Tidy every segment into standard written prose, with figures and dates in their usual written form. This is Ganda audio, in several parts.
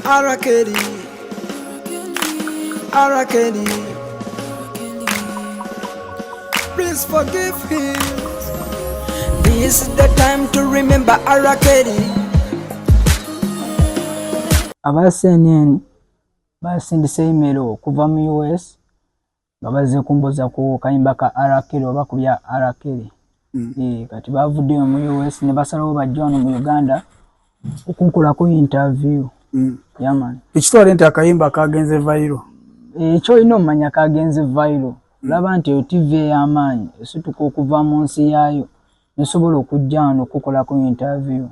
R. Kelly, R. Kelly. Please forgive him. This is the time to remember R. Kelly. Aba CNN basindise email okuva mu US nga bazze kumbuuza ku kayimba ka R. Kelly oba ku bya R. Kelly. Kati bavuddeyo mu US ne basalawo bajja wano mu Uganda okunkolako interview. Yeah, man. Ekitwale nti akayimba kagenze viral. Ekyolina omumanya, kagenze viral. Olaba nti eyo TV ey'amaanyi esituka okuva mu nsi yaayo nesobola okujja wano okukolako interview.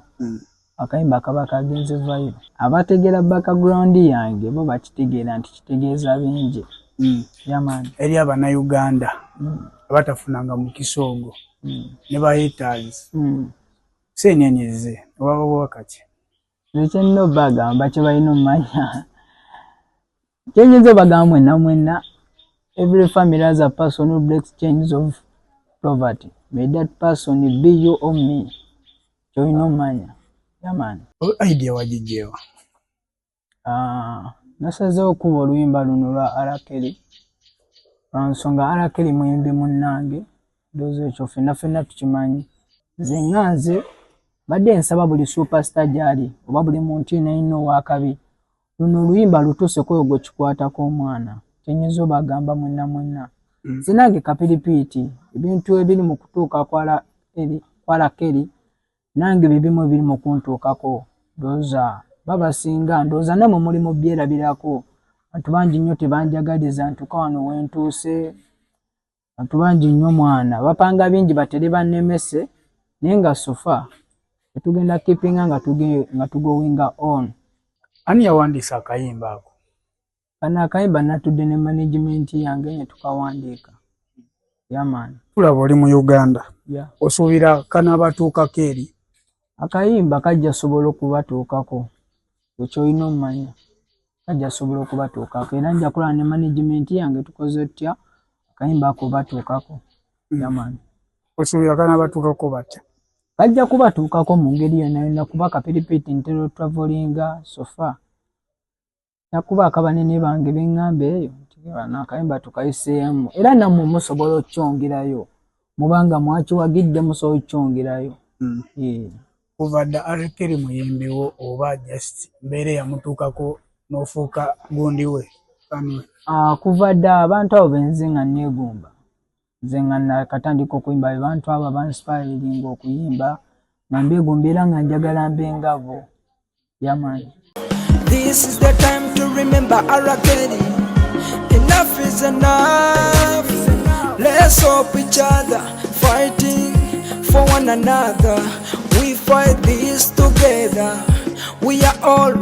Akayimba kaba kagenze viral. Abategeera background yange bo bakitegeera nti kitegeeza bingi. Yeah, man. Eri Abannayuganda abatafunanga mukisa ogwo ne ba haters, CNN ezze oba wakati? Nze kyenina obagamba, kye balina omumanya, kyenyinza obagamba mwenna mwenna, every family has a person who breaks chains of poverty. May that person be you or me. Kyolina omumanya. Yeah, man. Idea wagijjewa? Ah, nasazeewo okuba oluyimba luno lwa R. Kelly lwa nsonga R. Kelly muyimbi munnange. Ndowooza ekyo ffenna ffenna tukimanyi. Nze nga nze mbadde nsaba buli superstar gy'ali oba buli muntu yenna alina owakabi, luno oluyimba lutuuse ku oyo gwe kikwatako omwana. Kyenyinza obagamba mwenna mwenna, nze nange kapiripiiti, ebintu ebiri mu kutuuka kwa R. Kelly nange bibimu ebiri mu kuntuukako. Ndowooza babasinga, ndowooza nammwe muli mu byerabirako. Bantu bangi nnyo tebanjagaliza ntuuka wano wentuuse. Bantu bangi nnyo mwana bapanga bingi batere bannemese, naye nga so far tetugenda keepinga nga tugoinga on. Ani yawandiisa akayimba ako? Kano akayimba natudde ne management yange ne tukawandiika. Yeah, man. Tulaba oli mu Uganda. Yeah. Osuubira kanaabatuukako eri? Akayimba kajja sobola okubatuukako. Ekyolina omumanya, kajja sobola okubatuukako, era nja kulaba ne management yange tukoze tutya akayimba ako batuukako. Yeah, man. Osuubira kanaabatuukako batya? Kajja kubatuukako mu ngeri yonna yonna, kuba kapiripiiti ntera otravelinga. So far nakubaako abanene bange beŋŋamba eyo nti bano akayimba tukayiseemu, era nammwe musobola okukyongerayo mubanga mwakiwagidde, musobola okukyongerayo. Eh. Kuva dda R. Kelly muyimbiwo oba just mbeera eyamutuukako n'ofuuka gundi we, fan we? Ah, kuva dda abantu abo benze nga neegomba. Nze nga nakatandika okuyimba, be bantu abo abaninspiringa okuyimba, nga mbeegomba era nga njagala mbe ngabo. Yeah, man. This is the time to remember R. Kelly. Enough is enough. Let's help each other, fighting for one another. We fight this together. We are all